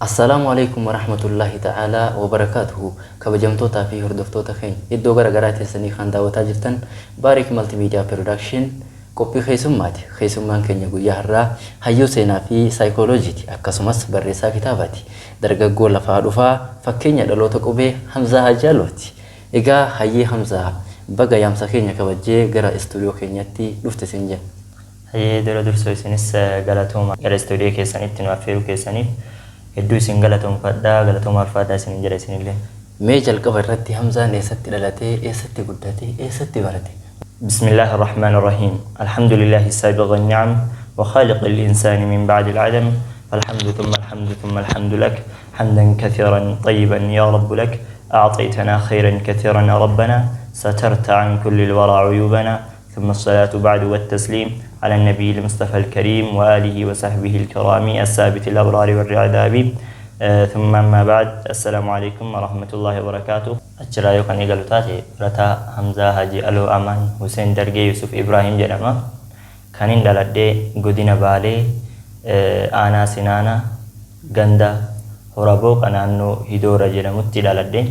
Assalaamu Aleykum Warahmatullaahi Ta'aalaa Wabarakaatuhu Kabajamtootaa fi hordoftoota keenya iddoo gara garaa teessanii kan daawwataa jirtan Baarik Multimedia Production qophii keessummaati. Keessummaan keenya guyyaa har'aa hayyuu seenaa fi saayikooloojiiti. Akkasumas barreessaa kitaabaati. Dargaggoo lafaa dhufaa fakkeenya dhaloota qubee Hamzaa Hajjaalooti. Egaa hayyee Hamzaa baga yaamsa keenya kabajjee gara istuudiyoo keenyatti dhufte siin jenna. Hayyee dura dursoo isinis galatooma gara istuudiyoo keessanitti nu affeeruu keessaniif hedduu isin galatoomfadha galatooma ulfaadhaa isinin jedha isinillee. Mee jalqaba irratti Hamzaan eessatti dhalate, eessatti guddate, eessatti barate? بسم الله الرحمن الرحيم الحمد لله السابغ النعم وخالق الإنسان من بعد العدم فالحمد ثم الحمد ثم الحمد لك حمدا كثيرا طيبا يا رب لك أعطيتنا خيرا كثيرا يا ربنا سترت عن كل الورى عيوبنا ثم الصلاة بعد والتسليم على النبي المصطفى الكريم وآله وصحبه الكرام الثابت الأبرار والرعداب ثم أما بعد السلام عليكم ورحمة الله وبركاته. Achirraa yoo kan eegalu taate, barataa Hamzaa Haji Aloo Amaan Hussein Dargee Yusuf Ibrahim jedhama. Kanin dhaladhee godina Baalee, aanaa Sinaana, ganda Horabooqa, naannoo Hidoora jedhamutti dhaladhe.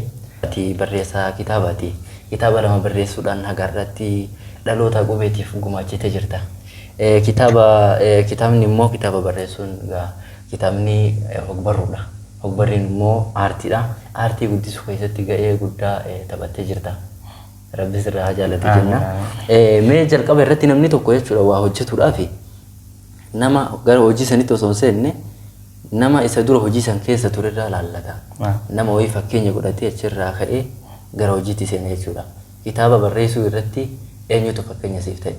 Ati barreessaa kitaabaati. Kitaaba lama barreessuudhaan haga har'aatti dhaloota qubeetiif gumaachitee jirta. Kitaaba kitaabni immoo kitaaba barreessuun egaa kitaabni hogbarruudha. Hogbarriin immoo aartiidha. Aartii guddisuu keessatti ga'ee guddaa taphattee jirta. Rabbi sirraa haa jaalatu jenna. Mee jalqaba irratti namni tokko jechuudha waa hojjetuudhaaf nama gara hojii sanitti osoo hin seenne nama isa dura hojii san keessa turerraa laallata. Nama wayii fakkeenya godhatee achirraa ka'ee gara hojiitti seena jechuudha. Kitaaba barreessuu irratti eenyutu fakkeenya siif ta'e?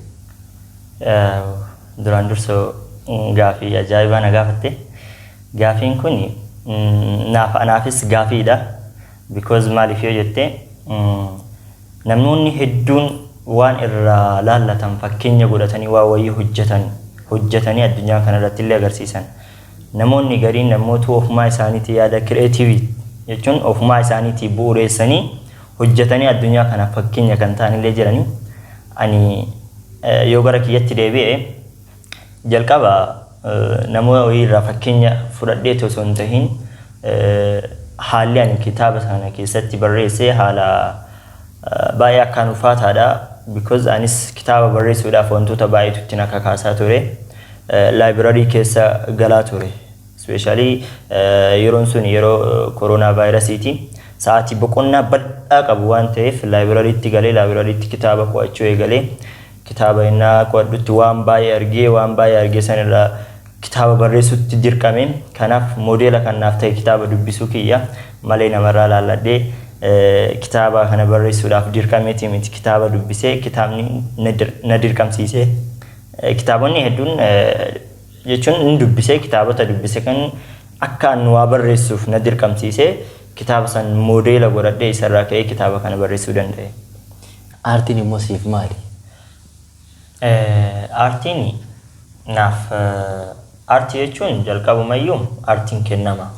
Duraan dursoo gaafii ajaa'ibaa na gaafatte. Gaafiin kun naaf anaafis gaafiidha. Because maaliif yoo jette, namoonni hedduun waan irraa laallatan fakkeenya godhatanii waa wayii hojjetan hojjetanii addunyaa kanarratti illee agarsiisan. Namoonni gariin namoota ofumaa isaaniitii yaada creative jechuun ofumaa isaaniitii bu'uureessanii hojjetanii addunyaa kanaaf fakkeenya kan ta'an illee jiranii. Ani yoo gara kiyyatti deebi'e, jalqaba namoota wayii irraa fakkeenya fudhadhee osoo hin tahin, haalli ani kitaaba sana keessatti barreesse haala baay'ee akkaan ulfaataadha. Because anis kitaaba barreessuudhaaf wantoota baay'eetu itti na kakaasaa ture. Library keessa galaa ture. Especially yeroon sun yeroo koronaa vaayirasiiti. Sa'aatii boqonnaa bal'aa qabu waan ta'eef librarytti galee librarytti kitaaba qo'achuu eegalee, kitaaba innaa qo'adhutti waan baay'ee argee, waan baay'ee argee sanirraa kitaaba barreessutti dirqame. Kanaaf moodeela kan naaf ta'e kitaaba dubbisuu kiyya malee namarraa laalladhee kitaaba kana barreessuudhaaf dirqameeti miti. Kitaaba dubbisee kitaabni na dirqamsiisee, kitaabonni hedduun jechuun inni dubbisee, kitaabota dubbise kan akka ani waa barreessuuf na dirqamsiisee, kitaaba san moodeela godhadhee isarraa ka'ee kitaaba kana barreessuu danda'e. Aartiin immoo siif maali? Aartiin naaf, aartii jechuun jalqabumayyuu aartiin kennama.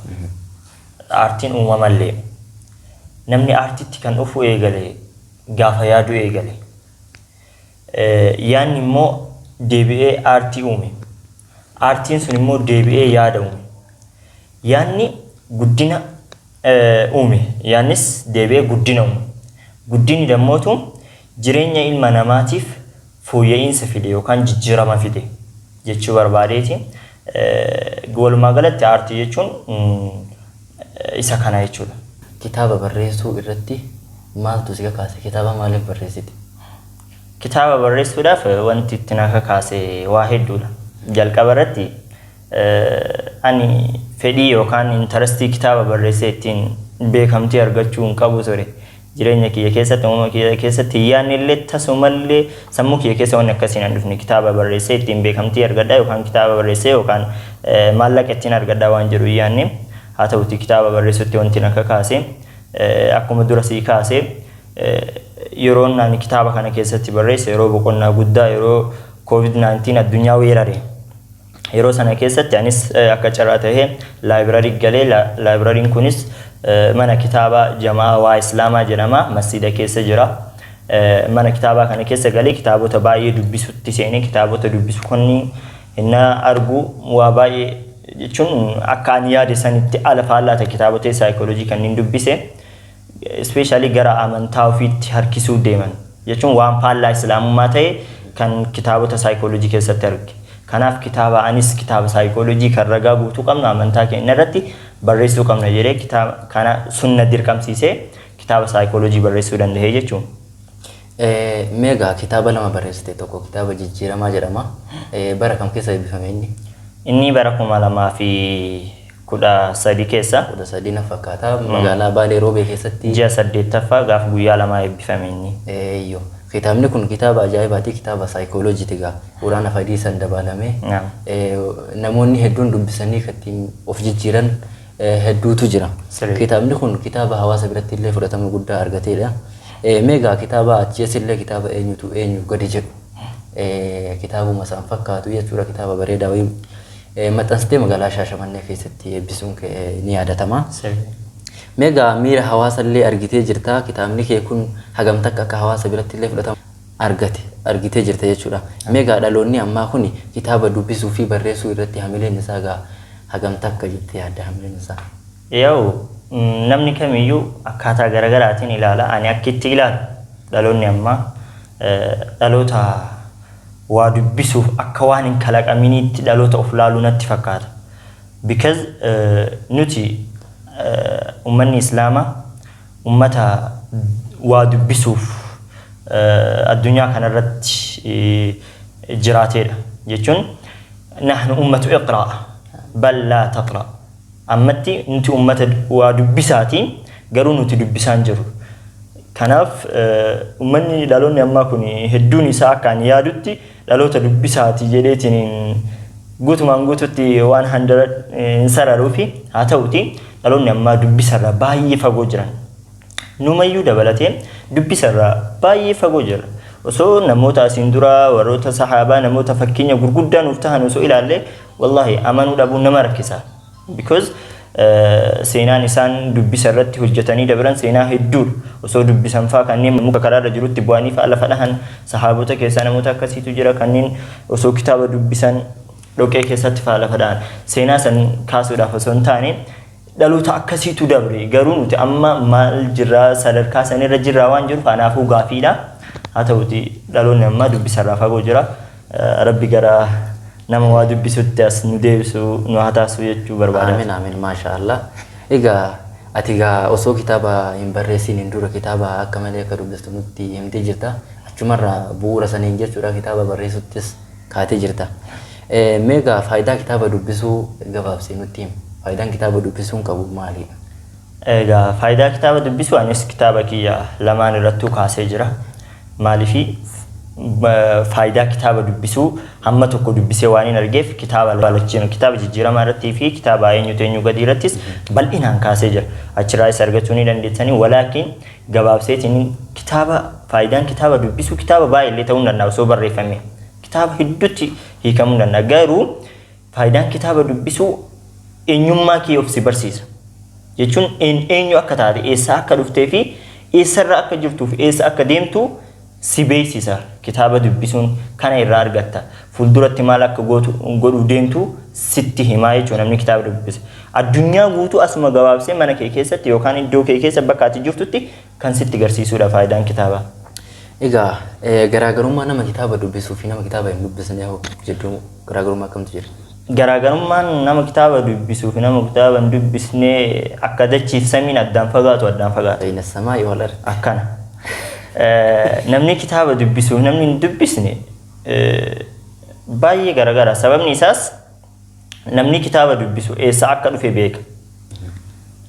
Aartiin uumamallee. Namni aartitti kan dhufu eegale gaafa yaaduu eegale. Yaadni immoo deebi'ee aartii uume. Aartiin sun immoo deebi'ee yaada uume. Yaadni guddina uume. Yaadnis deebi'ee guddina uume. Guddinni dammootu jireenya ilma namaatiif fooyya'insa fide yookaan jijjiirama fide jechuu barbaadeeti. Walumaa galatti aartii jechuun isa kana jechuudha. Kitaaba barreessuu irratti maaltu si kakaase? Kitaaba maaliif barreessite? Kitaaba barreessuudhaaf wanti itti na kakaase waa hedduudha. Jalqaba irratti ani fedhii yookaan interestii kitaaba barreessee ittiin beekamtii argachuu hin qabu ture. Jireenya kiyya keessatti, uumama kiyya keessatti yaadni illee tasumallee sammuu kiyya keessa wanni akkasiin hin dhufne, kitaaba barreessee ittiin beekamtii argadhaa yookaan kitaaba barreessee yookaan maallaqa ittiin argadhaa waan jedhu hin yaadne. Haa ta'uti, kitaaba barreessutti wanti na kakaase, akkuma dura sii kaase, yeroon ani kitaaba kana keessatti barreesse yeroo boqonnaa guddaa, yeroo COVID-19 addunyaa weerare. Yeroo sana keessatti anis akka carraa tahee library galee. Libraryn kunis mana kitaabaa Jamaa Waa Islaamaa jedhama, masjida keessa jira. Mana kitaabaa kana keessa galee kitaabota baay'ee dubbisutti seenee, kitaabota dubbisu kunniin innaa argu waa baay'ee Jechuun akka ani yaade sanitti ala faallaa ta'e kitaabota saayikooloojii kanneen dubbise, especially gara amantaa ofiitti harkisuu deeman jechuun waan faallaa islaamummaa ta'e kan kitaabota saayikooloojii keessatti arge. Kanaaf kitaaba anis kitaaba saayikooloojii kan ragaa guutuu qabnu amantaa keenya irratti barreessuu qabna jedhee kitaaba kana sunna dirqamsiisee kitaaba saayikooloojii barreessuu danda'e jechuun. Meegaa kitaaba lama barreessite, tokko kitaaba jijjiiramaa jedhama. Bara kam keessa eebbifame inni? Inni bara 2013 keessa. 13 na fakkaata. Magaalaa Baalee Roobee keessatti. Ji'a saddeettaffaa gaaf guyyaa lamaa eebbifame inni. Eeyyoo. Kitaabni kun kitaaba ajaa'ibaati. Kitaaba saayikooloojiiti gaa. Quraana hadiisan dabalamee. Namoonni hedduun dubbisanii kan ittiin of jijjiiran hedduutu jira. Kitaabni kun kitaaba hawaasa biratti illee fudhatama guddaa argateedha. Meegaa kitaaba achi illee kitaaba eenyutu eenyu gadi jedhu. Kitaabuma isaan fakkaatu jechuudha, kitaaba bareedaa wayii maxxansitee magaalaa Shaashamannee keessatti eebbisuun kee ni yaadatama. Meegaa miira hawaasa illee argitee jirta. Kitaabni kee kun hagam takka akka hawaasa biratti illee fudhatama argate argitee jirta jechuudha. Meegaa dhaloonni ammaa kun kitaaba dubbisuu fi barreessuu irratti hamileen isaa gaa hagam takka jettee yaadda hamileen isaa? Yoo namni kamiyyuu akkaataa garaagaraatiin ilaala. Ani akka itti ilaalu dhaloonni ammaa dhaloota waa dubbisuuf akka waan hin kalaqaminiitti dhaloota of laaluu natti fakkaata. Because nuti uummanni Islaamaa uummata waa dubbisuuf addunyaa kanarratti jiraateedha. Jechuun nahnu ummatu iqraa bal laa taqra. Ammatti nuti uummata waa dubbisaatiin, garuu nuti dubbisaan jiru. Kanaaf uummanni dhaloonni ammaa kun hedduun isaa akka ani yaadutti dhaloota dubbisaati jedheetiin guutumaan guututti waan handara hin sararuufi, haa ta'uti dhaloonni ammaa dubbisarraa baay'ee fagoo jiran. Numayyuu dabalatee dubbisarraa baay'ee fagoo jira. Osoo namoota asiin dura warroota sahaabaa, namoota fakkeenya gurguddaa nuuf tahan osoo ilaalle, wallahi amanuu dhabuun nama rakkisa. Because seenaan isaan dubbisa irratti hojjetanii dabran seenaa hedduudha. Osoo dubbisan faa kanneen muka karaarra jirutti bu'anii faa lafa dhahan, sahaabota keessaa namoota akkasiitu jira, kanneen osoo kitaaba dubbisan dhoqee keessatti faa lafa dhahan. Seenaa san kaasuudhaaf osoo hin taane, dhaloota akkasiitu dabre, garuu nuti amma maal jirraa, sadarkaa sanirra jirraa waan jiruuf anaafuu gaafiidha. Haa ta'uti dhaloonni ammaa dubbisarraa fagoo jira. Rabbi gara nama waa dubbisutti as nu deebisu nu haa taasisu jechuu barbaada. Amiin, amiin, maasha Allah. Egaa ati egaa osoo kitaaba hin barreessiniin dura kitaaba akka malee akka dubbistu nutti himtee jirta. Achumarraa bu'uura saniin jechuudha kitaaba barreessuttis kaatee jirta. Mee egaa faayidaa kitaaba dubbisuu gabaabsee nutti himi. Faayidaan kitaaba dubbisuun qabu maalidha? Egaa faayidaa kitaaba dubbisuu anis kitaaba kiyya lamaan irrattuu kaasee jira. Maaliifi faayidaa kitaaba dubbisuu hamma tokko dubbisee waan hin argeef, kitaaba lachiin, kitaaba jijjiiramaa irrattii fi kitaaba eenyutu eenyu gadii irrattis bal'inaan kaasee jira. Achirraas argachuu ni dandeessanii. Walaakin gabaabseetiin kitaaba faayidaan kitaaba dubbisuu kitaaba baay'ee ta'uu hin danda'a, osoo barreeffame. Kitaaba hedduutti hiikamuu hin danda'a. Garuu faayidaan kitaaba dubbisuu eenyummaa kee of si barsiisa. Jechuun eenyu akka taate, eessa akka dhuftee fi eessarra akka jirtuu fi eessa akka deemtu si beeksisa. Kitaaba dubbisuun kana irraa argatta. Fuulduratti maal akka gootu godhuu deemtu sitti himaa jechuudha namni kitaaba dubbise. Addunyaa guutuu asuma gabaabsee mana kee keessatti yookaan iddoo kee keessa bakka ati jirtutti kan sitti agarsiisudha faayidaan kitaabaa. Egaa garaagarummaa nama kitaaba dubbisuu fi nama kitaaba hin dubbisne jidduu garaagarummaa akkamtu jira? Garaagarummaan nama kitaaba dubbisuu fi nama kitaaba hin dubbisne akka dachiif samiin addaan fagaatu addaan fagaata. Bayna samaa'i wal ardi. Akkana. Namni kitaaba dubbisuu fi namni hin dubbisne baay'ee garaagara. Sababni isaas namni kitaaba dubbisu eessa akka dhufe beeka.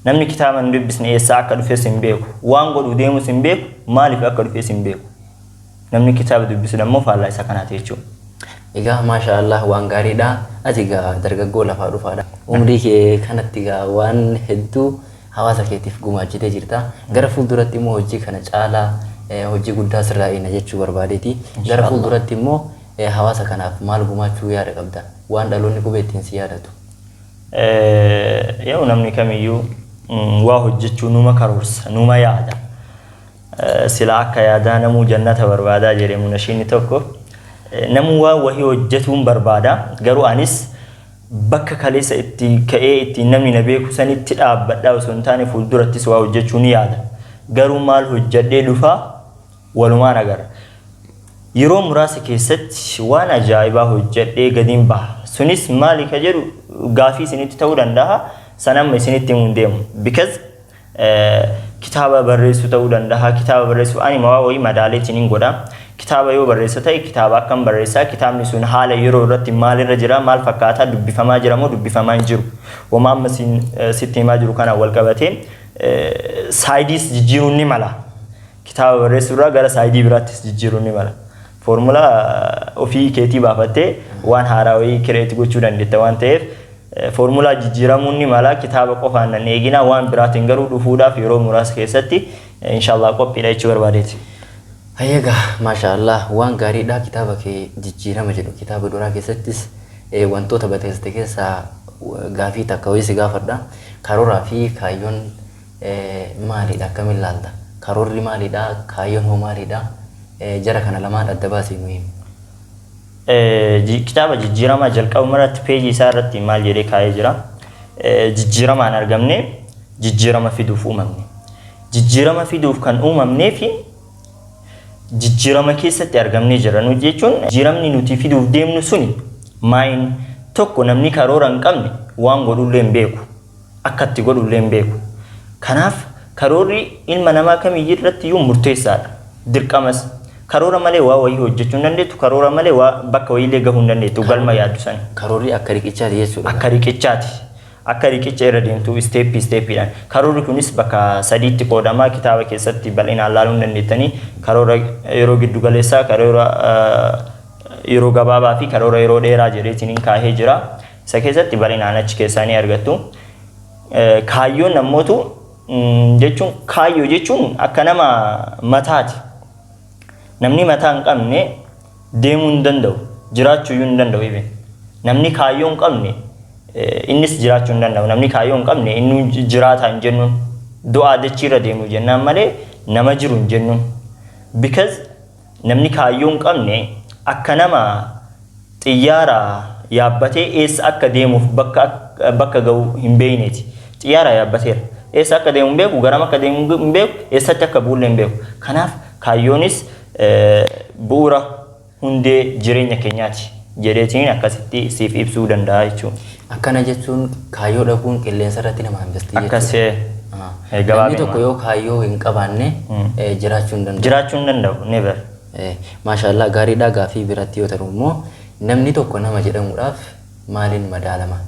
Namni kitaaba hin dubbisne eessa akka dhufes hin beeku. Waan godhu deemus hin beeku. Maaliif akka dhufes hin beeku. Namni kitaaba dubbisu immoo faallaa isa kanaati jechuudha. Egaa maasha Allah, waan gaariidha. Ati egaa dargaggoo lafaa dhufaadha. Umrii kee kanatti egaa waan hedduu hawaasa keetiif gumaachitee jirta. Gara fuulduratti immoo hojii kana caalaa hojii guddaa sirraa eegna jechuu barbaadeeti. Gara fuulduratti immoo hawaasa kanaaf maal gumaachuu yaada qabda? Waan dhaloonni qubee ittiin si yaadatu. Yoo namni kamiyyuu waa hojjechuu numa karoorsa, numa yaada. Sila akka yaadaa namuu jannata barbaadaa jedhe munashiinni tokko. Namuu waan wahii hojjetuun barbaada. Garuu anis Bakka kaleessa itti ka'ee ittiin namni na beeku sanitti dhaabbadhaa osoo hin taane, fuuldurattis waa hojjechuu ni yaada. Garuu maal hojjedhee dhufaa walumaan agarra. Yeroo muraasa keessatti waan ajaa'ibaa hojjedhee gadiin baha. Sunis maali ka jedhu gaafii isinitti ta'uu danda'a. San amma isinitti himuu hin deemu. Because kitaaba barreessuu ta'uu danda'a. Kitaaba barreessuu ani waa wayii madaaleetiin hin godha. Kitaaba yoo barreessa ta'e, kitaaba akkam barreessaa? Kitaabni sun haala yeroo irratti maalirra jira? Maal fakkaataa? Dubbifamaa jira moo dubbifamaa hin jiru? Wama amma sitti himaa jiru kanaan wal qabatee side-iis jijjiiruun ni mala. Kitaaba barreessuu irraa gara side biraattis jijjiiruun ni mala. Formula ofii keetii baafattee waan haaraa wayii create gochuu dandeetta waan ta'eef, formula jijjiiramuun ni mala. Kitaaba qofaan nan eegina, waan biraatiin garuu dhufuudhaaf yeroo muraasa keessatti inshallah qophiidha jechuu barbaadeeti. Hayyagaa, maashaallah, waan gaariidha. Kitaaba kee jijjiirama jedhu kitaaba duraa keessattis wantoota barreessite keessaa gaafii takka wayii si gaafadha. Karooraa fi kaayyoon maalidha? Akkamiin laalta? Karoorri maalidha? Kaayyoon hoo maalidha? Jara kana lamaan adda baasii nu himi. Kitaaba jijjiiramaa jalqabuma irratti peejii isaa irratti maal jedhee kaa'ee jira? Jijjiiramaan argamne, jijjiirama fiduuf uumamne. Jijjiirama fiduuf kan uumamnee fi jijjiirama keessatti argamnee jira. Nu jechuun jijjiiramni nuti fiduuf deemnu suni maayin tokko, namni karoora hin qabne waan godhullee hin beeku. Akka itti godhullee hin beeku. Kanaaf karoorri ilma namaa kamiyyuu irratti iyyuu murteessaadha. Dirqamas. Karoora malee waa wayii hojjechuu hin dandeettu. Karoora malee waa bakka wayiillee gahuu hin dandeettu, galma yaaddu sani. Karoorri akka riqichaati jechuudha. Akka riqichaati. Akka riqicha irra deemtu step step-iidhaan. Karoorri kunis bakka sadiitti qoodama. Kitaaba keessatti bal'inaan laaluu hin dandeettanii. Karoora yeroo giddu galeessaa, karoora yeroo gabaabaa fi karoora yeroo dheeraa jedheetiin kaahee jira. Isa keessatti bal'inaan achi keessaa ni argattu. Kaayyoon nammootu jechuun, kaayyoo jechuun akka nama mataati. Namni mataa hin qabne deemuu hin danda'u. Jiraachuu iyyuu hin danda'u even. Namni kaayyoo hin qabne innis jiraachuu hin danda'u. Namni kaayyoo hin qabne inni jiraataa hin jennuun. Du'aa dachiirra deemu jennaan malee nama jiru hin jennuun. Because namni kaayyoo hin qabne akka nama xiyyaara yaabbatee eessa akka deemuuf bakka ga'u hin beekneeti. Xiyyaara yaabbateera. Eessa akka deemu hin beeku, garam akka deemu hin beeku, eessatti akka bu'ullee hin beeku. Kanaaf kaayyoonis bu'uura hundee jireenya keenyaati jedheetiin akkasitti siif ibsuu danda'a jechuudha. Akkana jechuun kaayyoo dhabuun qilleensa irratti nama hambisti jechuudha. Akkas. Namni Gabaabinuma. tokko yoo kaayyoo hin qabaanne jiraachuu hin danda'u. Jiraachuu hin danda'u, never. Maashaallah, gaariidha. Gaafii biratti yoo ta'u immoo, namni tokko nama jedhamuudhaaf maaliin madaalama?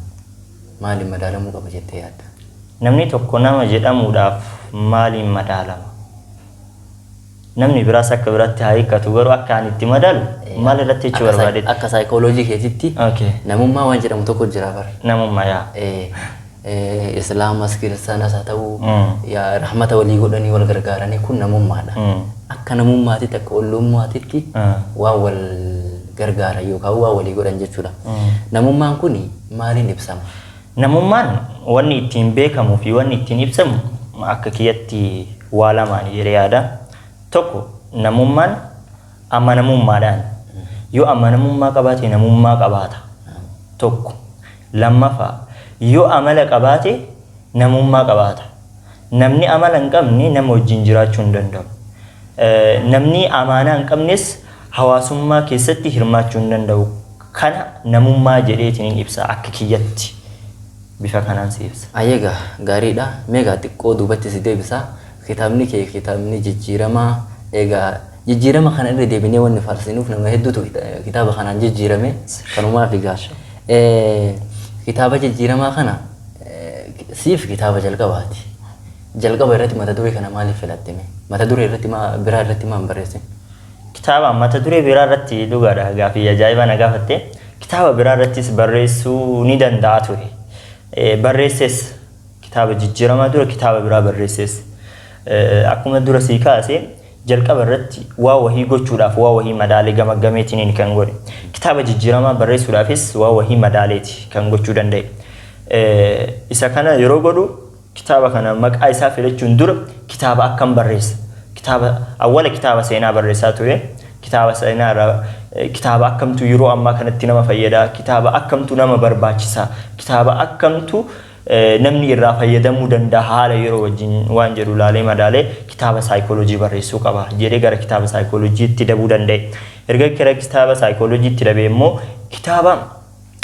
Maaliin madaalamuu qaba jettee yaadda? Namni tokko nama jedhamuudhaaf maaliin madaalama? Namni biraas akka biraatti haa hiikkatu, garuu akka ani itti madaalu maal irratti jechuu barbaadetti? Akka saayikooloojii keetitti namummaa waan jedhamu tokko jira bara. Namummaa, yaa. Islaamas kiristaanas haa ta'u, yaa rahmata walii godhanii wal gargaaranii, kun namummaadha. Akka namummaatitti, akka ollummaatitti waan wal gargaaran yookaan waan walii godhan jechuudha. Namummaan kun maaliin ibsama? Namummaan wanni ittiin beekamuu fi wanni ittiin ibsamu akka kiyyatti waa lamaan jedhee yaada. Tokko, namummaan amanamummaadhaan. Yoo amanamummaa qabaate namummaa qabaata. Tokko. Lammaffaa, yoo amala qabaate namummaa qabaata. Namni amala hin qabne nama wajjin jiraachuu hin danda'u. Namni amaanaa hin qabnes hawaasummaa keessatti hirmaachuu hin danda'u. Kana namummaa jedheetiin ibsa akka kiyyatti. Bifa kanaan si ibsa. Ayyeegaa, gaariidha. Meegaa xiqqoo duubatti si deebisa. Kitaabni kee, kitaabni jijjiiramaa, egaa jijjiirama kana irra deebinee wanni faarsinuuf nama hedduutu kitaaba kanaan jijjiirame, kanumaaf egaa. Kitaaba jijjiiramaa kana siif kitaaba jalqabaati. Jalqaba irratti mata duree kana maaliif filatte mee? Mata duree irratti biraa irratti maa hin barreessin? Kitaaba mata duree biraa irratti, dhugaadha, gaafii ajaa'ibaa na gaafatte. Kitaaba biraa irrattis barreessuu ni danda'a ture. Barreesses, kitaaba jijjiiramaa dura kitaaba biraa barreesses. Akkuma dura sii kaase, jalqaba irratti waa wahii gochuudhaaf waa wahii madaalee gamaggameetiin kan godhe. Kitaaba jijjiiramaa barreessuudhaafis waa wahii madaaleeti kan gochuu danda'e. Isa kana yeroo godhu, kitaaba kana maqaa isaa filachuun dura kitaaba akkam barreessa? Kitaaba awwala kitaaba seenaa barreessaa ture. Kitaaba seenaa irraa, kitaaba akkamtu yeroo ammaa kanatti nama fayyada, kitaaba akkamtu nama barbaachisa, kitaaba akkamtu namni irraa fayyadamuu danda'a haala yeroo wajjin waan jedhu laalee madaalee kitaaba saayikooloojii barreessuu qaba jedhee gara kitaaba saayikooloojiitti dabuu danda'e. Erga gara kitaaba saayikooloojiitti dabee immoo kitaaba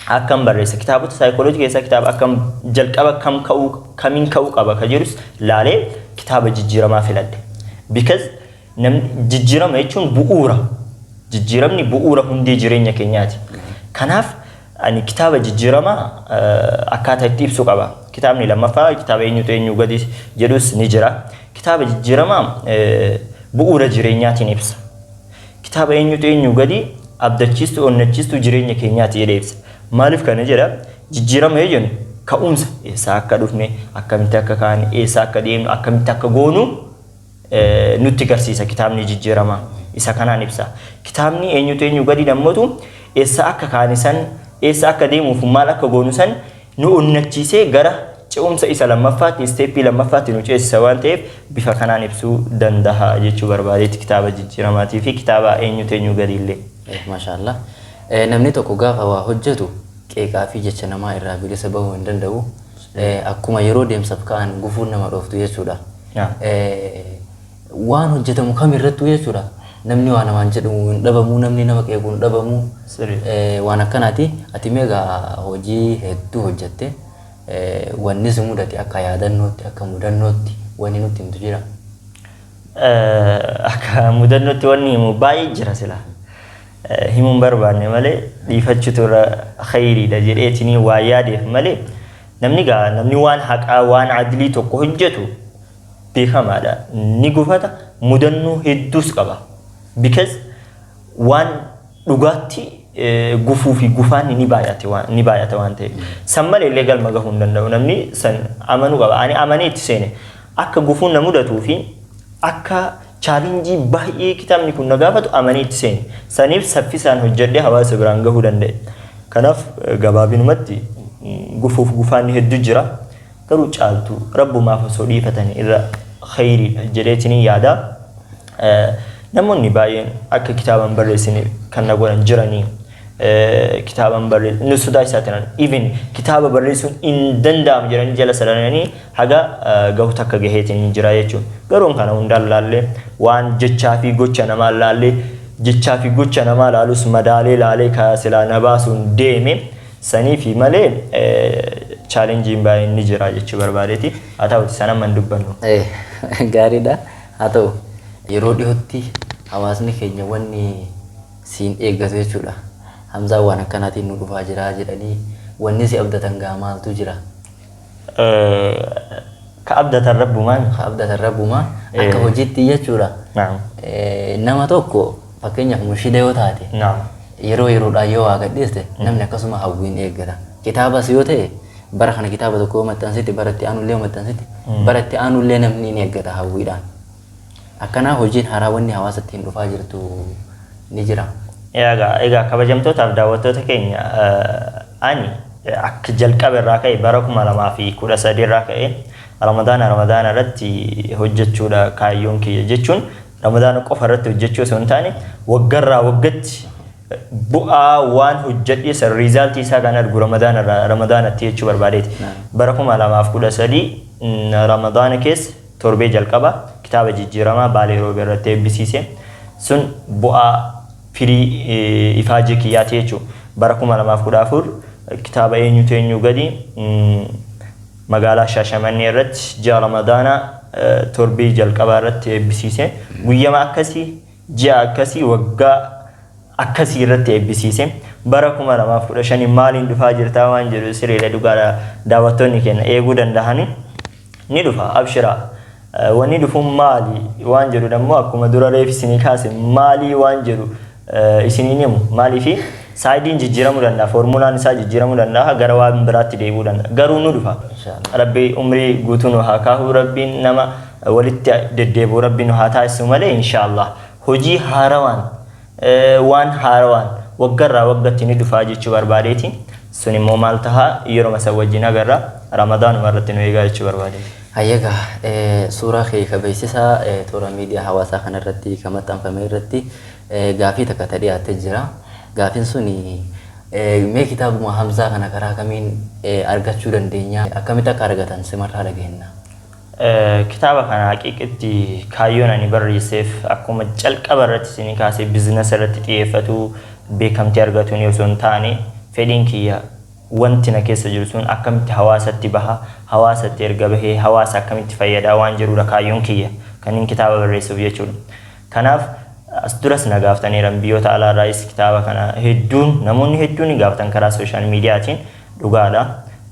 akkam barreessa, kitaabota saayikooloojii keessaa kitaaba akkam jalqaba kam ka'uu, kamiin ka'uu qaba ka jedhus laalee kitaaba jijjiiramaa filadhe. Because namni jijjiirama jechuun bu'uura. Jijjiiramni bu'uura hundee jireenya keenyaati. Kanaaf ani kitaaba jijjiiramaa akkaataa itti ibsu qaba. Kitaabni lammaffaa kitaaba Eenyutu Eenyu Gadi jedhus ni jira. Kitaaba jijjiiramaa bu'uura jireenyaatiin ibsa. Kitaaba Eenyutu Eenyu Gadi abdachiistuu, onnachiistuu jireenya keenyaati jedhee ibsa. Maaliif kana jedha? Jijjiirama yoo jennu ka'umsa eessaa akka dhufne, akkamitti akka kaane, eessaa akka deemnu, akkamitti akka goonu nutti garsiisa kitaabni jijjiiramaa. Isa kanaan ibsa. Kitaabni Eenyutu Eenyu Gadi nammootu eessa akka kaane san, eessa akka deemuuf maal akka goonu san nu onnachiisee gara ce'umsa isa lammaffaatti, step lammaffaatti nu ceesisa waan ta'eef, bifa kanaan ibsuu danda'a jechuu barbaadeetti kitaaba jijjiiramaatii fi kitaaba Eenyutu Eenyu Gadi illee. Maashaallah. Namni tokko gaafa waa hojjetu qeeqaa fi jecha namaa irraa bilisa bahuu hin danda'u. Akkuma yeroo deemsaaf ka'an gufuun nama dhooftu jechuudha. Waan hojjetamu kamirrattuu jechuudha. Namni waa namaan jedhamu hin dhabamu, namni nama qeequ hin dhabamu. Waan akkanaati. Ati meegaa hojii hedduu hojjette. Wanni si mudate akka yaadannootti, akka mudannootti wanni nutti himtu jira? Akka mudannootti wanni himu baay'ee jira sila. Himuun barbaanne malee, dhiifachuutu irra khayriidha jedheetinii waa yaadeef malee, namni gaa namni waan haqaa, waan adilii tokko hojjetu beekamaadha. Ni gufata, mudannoo hedduus qaba. Because waan dhugaatti gufuu fi gufaanni ni baay'ate waan ni baay'ata waan ta'eef. San malee illee galma gahuu hin danda'u. Namni san amanuu qaba. Ani amanee itti seene. Akka gufuun na mudatuu fi akka challenge baay'ee kitaabni kun na gaafatu amanee itti seene. Saniif saffisaan hojjedhee hawaasa biraan gahuu danda'e. Kanaaf gabaabinumatti gufuuf gufaanni hedduu jira. Garuu caaltu rabbumaaf osoo dhiifatanii irra khayriidha jedheetiin yaada. Namoonni baay'een akka kitaaba hin barreessine kan na godhan jiranii, kitaaba hin barreessine nu sodaachisaa turan. Even kitaaba barreessuun hin danda'amu jedhanii jala sararanii haga gahu takka gaheetiin jira jechuudha. Garuu kana hundaan laallee, waan jechaa fi gocha namaa laallee, jechaa fi gocha namaa laalus madaalee laalee ka silaa na baasuun deeme sanii fi malee challengeiin baay'een ni jira jechuu barbaadeeti. Haa ta'uti, sana man dubbannu. Gaariidha. Haa ta'u, yeroo dhiyootti hawaasni keenya wanni siin eeggatu jechuudha. Hamzaan waan akkanaatiin nu dhufaa jira jedhanii wanni si abdatan gaa maaltu jira? Ka abdatan rabbumaan. Ka abdatan rabbumaa, akka hojiitti jechuudha. Nama tokko, fakkeenyaaf mushida yoo taate, yeroo yeroodhaan yoo waa gadhiiste namni akkasuma hawwiin eeggata. Kitaabas yoo ta'e, bara kana kitaaba tokko yoo maxxansite, bara itti aanullee yoo maxxansite, bara itti aanullee namni ni eeggata hawwiidhaan. Akkanaa hojiin haaraa wanni hawaasatti hin dhufaa jirtu ni jira? Egaa, kabajamtootaaf daawwattoota keenya, ani akka jalqaba irraa ka'e, bara 2013 irraa ka'e, Ramadaana Ramadaana irratti hojjechuudha kaayyoon kiyya, jechuun Ramadaana qofa irratti hojjechuu osoo hin taane, waggarraa waggatti bu'aa waan hojjedhee san, result isaa kan argu Ramadaana irraa Ramadaanatti jechuu barbaadeeti. Bara 2013 Ramadaana keessa torbee jalqaba kitaaba jijjiiramaa Baalee Roobee irratti eebbisiise. Sun bu'aa firii ifaajee kiyyaati jechuudha. Bara 2014 kitaaba Eenyutu Eenyu Gadi magaalaa Shaashamannee irratti ji'a Ramadaanaa torbii jalqabaa irratti eebbisiise. Guyyama akkasii, ji'a akkasii, waggaa akkasii irratti eebbisiise. Bara 2015 maaliin dhufaa jirtaa waan jedhu siriidha, dhugaadha, daawwattoonni keenya eeguu danda'ani. Ni dhufa, abshiraa. Wanni dhufuun maali waan jedhu ammoo, akkuma dura reef isinii kaase, maalii waan jedhu isiniin himu. Maaliifi sideiin jijjiiramuu danda'a, formulaan isaa jijjiiramuu danda'a, gara waan biraatti deebi'uu danda'a. Garuu nu dhufa. Rabbi umrii guutuu nu haa kaahu, Rabbiin nama walitti deddeebi'u Rabbi nu haa taasisu malee, inshaallah hojii haarawaan, waan haarawaan waggarraa waggatti ni dhufaa jechuu barbaadeeti. Sun immoo maal tahaa yeroo san wajjin agarra, Ramadaanuma irratti nu eegaa jechuu barbaadeeti. Hayyagaa, suuraa kee ka beeksisaa toora miidiyaa hawaasaa kanarratti ka maxxanfame irratti Gaafii takka ta dhiyaattee jira. Gaafiin suni mee kitaabuma Hamzaa kana karaa kamiin argachuu dandeenya? Akkamitti akka argatan simarraa dhageenna. Kitaaba kana haqiiqatti kaayyoon ani barreesseef akkuma calqaba irratti isinii kaasee bizinasa irratti xiyyeeffatu beekamtii argatuun osoo hin taane fedhiin kiyya wanti na keessa jiru sun akkamitti hawaasatti baha, hawaasatti erga bahee hawaasa akkamitti fayyadaa waan jedhudha kaayyoon kiyya kanin kitaaba barreessuuf jechuudha. Kanaaf as duras na gaaftaniiran biyyoota alaarraayis kitaaba kana hedduun namoonni hedduun ni gaafatan karaa sooshaal miidiyaatiin dhugaadha.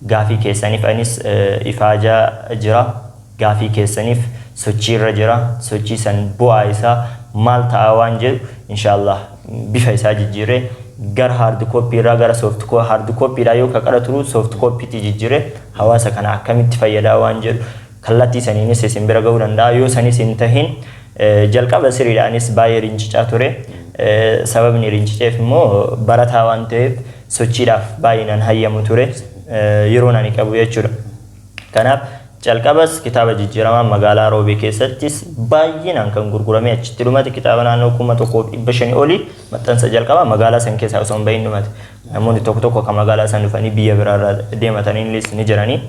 Gaafii keessaniif anis ifaajaa jira. Gaafii keessaniif sochiirra jira. Sochii san bu'aa isaa maal ta'a waan jedhu inshaallah bifa isaa jijjiirree gara hard copy irraa gara soft hard copy dhaa yoo ka qara turu soft copy tti jijjiirree hawaasa kana akkamitti fayyadaa waan jedhu kallattii saniinis isin bira gahuu danda'a. Yoo sanis hin tahin jalqaba siriidhaanis baay'ee rincicaa ture. Sababni rinciceef immoo barataa waan ta'eef sochiidhaaf baay'inaan hayyamu ture yeroon ani qabu jechuudha. Kanaaf calqabas kitaaba jijjiiramaa magaalaa Roobee keessattis baay'inaan kan gurguramee achitti dhumate kitaaba naannoo 1500 olii maxxansa jalqabaa magaalaa san keessaa osoo hin bahin dhumate. Namoonni tokko tokko kan magaalaa san dhufanii biyya biraarraa deemataniinis ni jiranii.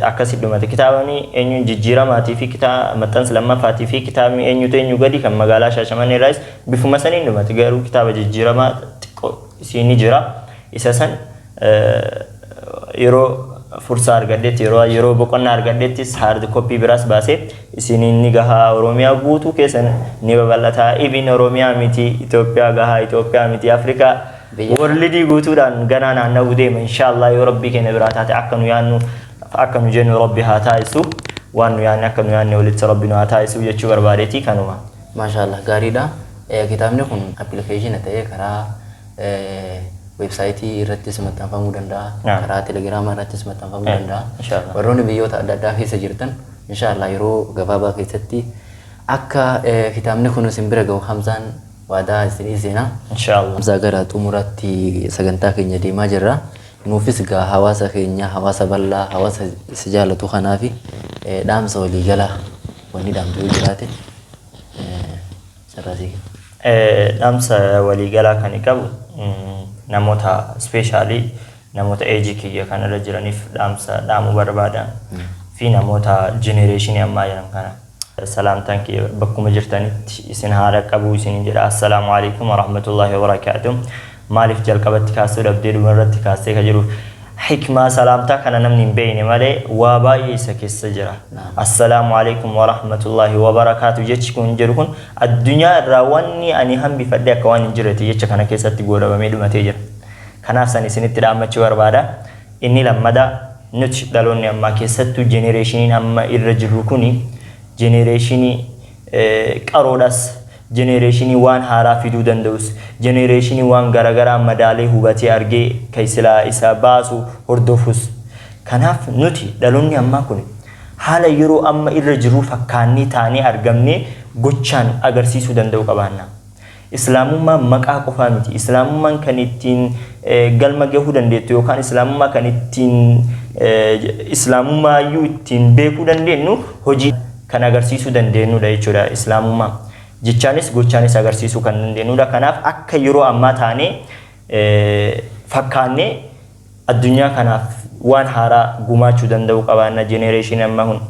Akkasi dhumate. Kitaabni eenyuun jijjiiramaatii fi kitaaba maxxansa lammaffaatii fi kitaabni eenyutu eenyu gadi kan magaalaa Shaashamannee irraas bifuma saniin dhumate. Garuu kitaaba jijjiiramaa xiqqoo isii ni jira. Isa san yeroo fursaa argadhetti yeroo yeroo boqonnaa argadhettis hard copy biraas baasee isiniin ni gahaa Oromiyaa guutuu keessa ni babal'ata. Ibin Oromiyaa miti Itoophiyaa gahaa Itoophiyaa miti Afrikaa worlidii guutuudhaan ganaa naanna'uu deema inshaallah yoo rabbii keenya biraa taate akka nu yaannu akka nu jennu rabbi haa taasisu waan nu yaanne akka nu yaanne walitti rabbi nu haa taasisu jechuu barbaadeeti kanuma. Maashaallah gaariidha. Kitaabni kun appilikeeshina ta'ee karaa weebsaayitii irrattis maxxanfamuu danda'a. Karaa telegiraamaa irrattis maxxanfamuu danda'a. Inshaallah. Warroonni biyyoota adda addaa keessa jirtan inshaallah yeroo gabaabaa keessatti akka kitaabni kun isin bira gahu Hamzaan waadaa isinii seena. Inshaallah. Hamzaa gara xumuraatti sagantaa keenya deemaa jirra. Nuufis gaa hawaasa keenya hawaasa bal'aa hawaasa si jaalatu kanaafi dhaamsa waliigalaa wanni dhaamtu yoo jiraate carraa sii kenna. Dhaamsa waliigalaa kan qabu namoota ispeeshaalii namoota eejii kiyya kanarra jiraniif dhaamsa dhaamuu barbaada fi namoota jenereeshinii ammaa jiran kana. Salaamtaan kiyya bakkuma jirtanitti isin haa dhaqqabu isiniin jedha. Assalaamu alaikum warahmatullahi wabarakaatuh. Maaliif jalqabatti kaasuu dhabdee dhumarratti kaastee ka jiruuf hikmaa salaamtaa kana namni hin beekne malee waa baay'ee isa keessa jira. Assalaamu alaikum warahmatullahi wabarakaatuh jechi kun jedhu kun addunyaa irraa wanni ani hambifadhe akka waan hin jirreti jecha kana keessatti goolabamee dhumatee jira. Kanaaf san isinitti dhaammachuu barbaada. Inni lammadaa nuti dhaloonni ammaa keessattuu jenereeshiniin amma irra jirru kuni jenereeshinii qaroodhas jenereeshinii waan haaraa fiduu danda'us jenereeshinii waan garaagaraa madaalee hubatee argee kan silaa isa baasu hordofus. Kanaaf nuti dhaloonni ammaa kun haala yeroo amma irra jirru fakkaannee taanee argamnee gochaan agarsiisuu danda'u qabaanna. Islaamummaan maqaa qofaa miti. Islaamummaan kan ittiin galma gahuu dandeettu yookaan islaamummaa kan ittiin islaamummaa iyyuu ittiin beekuu dandeenyu hojii kan agarsiisuu dandeenyudha jechuudha islaamummaa. Jechaanis gochaanis agarsiisuu kan dandeenyudha. Kanaaf akka yeroo ammaa taanee fakkaannee addunyaa kanaaf waan haaraa gumaachuu danda'u qabaanna jenereeshinii ammaa kun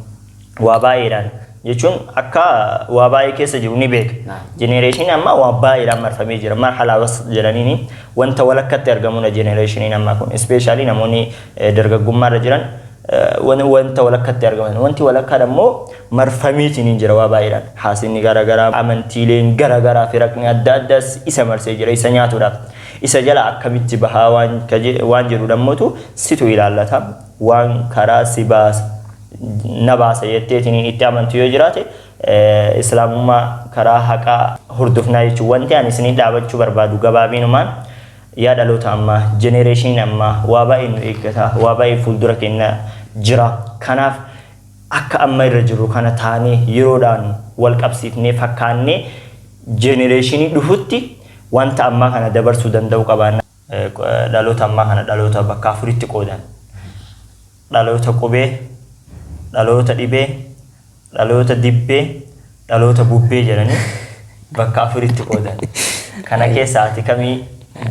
waa baay'eedhaan jechuun akka waa baay'ee keessa jiru ni beeka. Jenereeshiniin ammaa waa baay'eedhaan marfamee jira. Marhalaa was jedhaniini wanta walakkatti argamudha jenereeshiniin ammaa kun. Ispeeshaalii namoonni dargaggummaarra jiran wanta walakkatti argaman. Wanti walakkaan ammoo marfameetiin hin jira waa baay'eedhaan. Haasinni garaagaraa, amantiileen garaagaraa fi raqni adda addaas isa marsee jira isa nyaatuudhaaf. Isa jala akkamitti bahaa waan jedhu dhammootu situ ilaallata. Waan karaa si baasa na baasa jetteetiin itti amantu yoo jiraate islaamummaa karaa haqaa hordofnaa jechuun wanti ani isinii dhaabachuu barbaadu gabaabinumaan yaa dhaloota ammaa jenereeshiniin ammaa waa baay'ee nu eeggata waa baay'ee fuuldura keenya jira. Kanaaf akka amma irra jirru kana taanee yeroodhaan wal qabsiifnee fakkaannee jenereeshinii dhufutti wanta ammaa kana dabarsuu danda'u qabaanna. Dhaloota ammaa kana dhaloota bakka afuritti qoodan. Dhaloota qubee, dhaloota dhibee, dhaloota dibbee, dhaloota bubbee jedhanii Bakka afuritti qoodan. Kana keessa ati kamii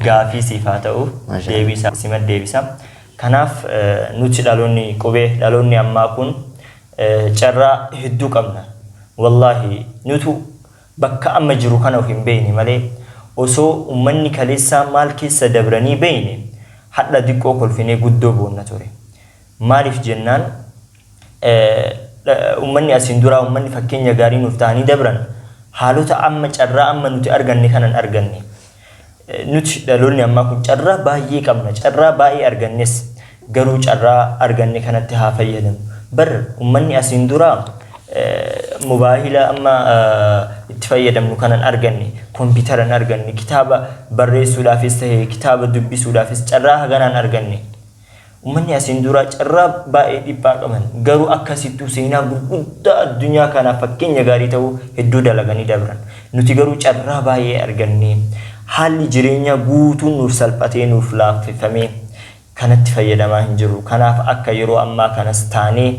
gaafii siif haa ta'u deebisa sima deebisa. Kanaaf nuti dhaloonni qubee dhaloonni ammaa kun carraa hedduu qabna. Wallaahi nutu bakka amma jiru kana of hin beekne malee osoo ummanni kaleessaa maal keessa dabranii beekne hadha diqqoo kolfinee guddoo boonna ture. Maaliif jennaan ummanni asiin duraa ummanni fakkeenya gaarii nuuf ta'anii dabran haalota amma carraa amma nuti arganne kanan arganne. Nuti dhaloonni ammaa kun carraa baay'ee qabna, carraa baay'ee argannes garuu carraa arganne kanatti haa fayyadamu. Bar ummanni asiin duraa mobaayila amma itti fayyadamnu kanan arganne, kompiitaran arganne, kitaaba barreessuudhaafis ta'e kitaaba dubbisuudhaafis carraa haganaan arganne. Ummanni asiin duraa carraa baay'ee dhiphaa qaban garuu akkasittuu seenaa gurguddaa addunyaa kanaaf fakkeenya gaarii ta'uu hedduu dalaganii dabran. Nuti garuu carraa baay'ee arganne haalli jireenyaa guutuun nuuf salphatee nuuf laaffifamee kanatti fayyadamaa hin jirru. Kanaaf akka yeroo ammaa kanas taanee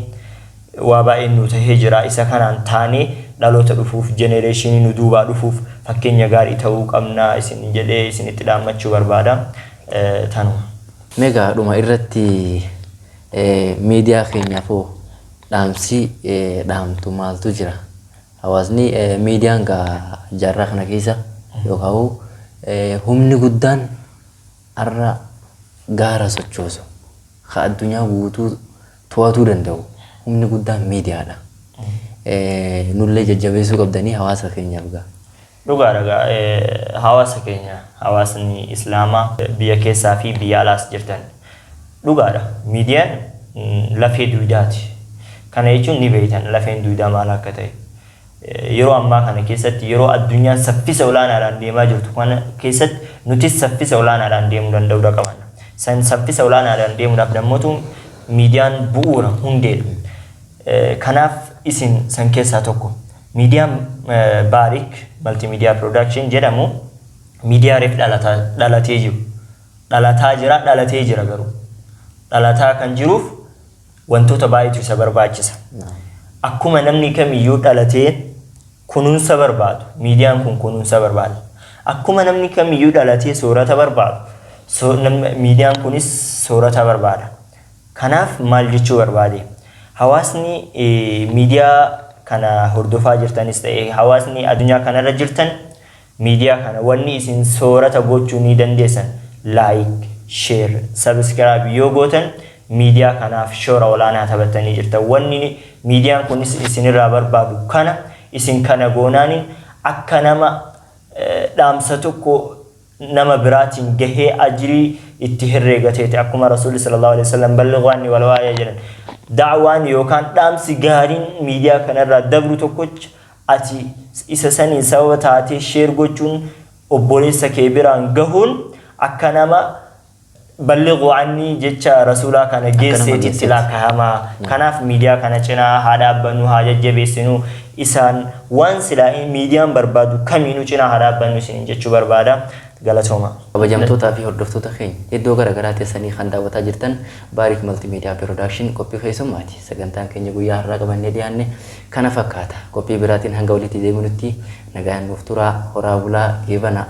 waa baay'een nu tahee jira. Isa kanaan taanee dhaloota dhufuuf jenereeshinii nu duubaa dhufuuf fakkeenya gaarii ta'uu qabna isin jedhee isinitti dhaammachuu barbaada. Tanuma. Meegaa dhuma irratti miidiyaa keenyaaf hoo dhaamsi dhaamtu maaltu jira? Hawaasni miidiyaan gaa jaarraa kana keessa yookaan humni guddaan har'a gaara sochoosu ka addunyaa guutuu to'atuu danda'u humni guddaan miidiyaadha. Nullee jajjabeessuu qabdanii hawaasa keenyaaf gaa. Dhugaadha gaa hawaasa keenya hawaasni islaamaa biyya keessaa fi biyya alaas jirtan dhugaadha miidiyaan lafee duudaati. Kana jechuun ni beektan lafeen duudaa maal akka ta'e. Yeroo ammaa kana keessatti yeroo addunyaan saffisa olaanaadhaan deemaa jirtu kana keessatti nutis saffisa olaanaadhaan deemuu danda'uudha qabna. San saffisa olaanaadhaan deemuudhaaf namoota miidiyaan bu'uura hundeedha. Kanaaf isin san keessaa tokko. Miidiyaan Baarik Multimedia Production jedhamu miidiyaa reef dhalatee jiru. Dhalataa jira, dhalatee jira garuu. Dhalataa kan jiruuf wantoota baay'eetu isa barbaachisa. Akkuma namni kamiyyuu dhalatee kunuunsa barbaadu, miidiyaan kun kunuunsa barbaada. Akkuma namni kamiyyuu dhalatee soorata barbaadu, miidiyaan kunis soorata barbaada. Kanaaf maal jechuu barbaade? Hawaasni miidiyaa kana hordofaa jirtanis ta'e hawaasni addunyaa kanarra jirtan miidiyaa kana wanni isin soorata gochuu ni dandeessan like, share, subscribe yoo gootan miidiyaa kanaaf shoora olaanaa taphattanii jirtan. Wanni miidiyaan kunis isinirraa barbaadu kana isin kana goonaaniin akka nama dhaamsa tokko nama biraatiin gahee ajirii itti herreegateeti akkuma Rasuulli sallallahu alaihi wasallam ballighu anni wal waa'ee jedhan. Da'waan yookaan dhaamsi gaariin miidiyaa kanarraa dabru tokkocha ati isa saniin sababa taatee share gochuun obboleessa kee biraan gahuun akka nama ballighu anni jecha rasuulaa kana geesseetitti lakkaa'ama. Kanaaf miidiyaa kana cinaa haa dhaabbannu, haa jajjabeessinu. Isaan waan silaa miidiyaan barbaadu kamiinuu cinaa haa dhaabbannu isiniin jechuu barbaada. Galatooma. Kabajamtootaa fi hordoftoota keenya iddoo garaagaraa teessanii kan daawwataa jirtan Baarik Multimedia Production qophii keessummaati. Sagantaan keenya guyyaa har'aa qabannee dhiyaanne kana fakkaata. Qophii biraatiin hanga walitti deebinutti nagaan nuuf turaa, horaa bulaa, geebana.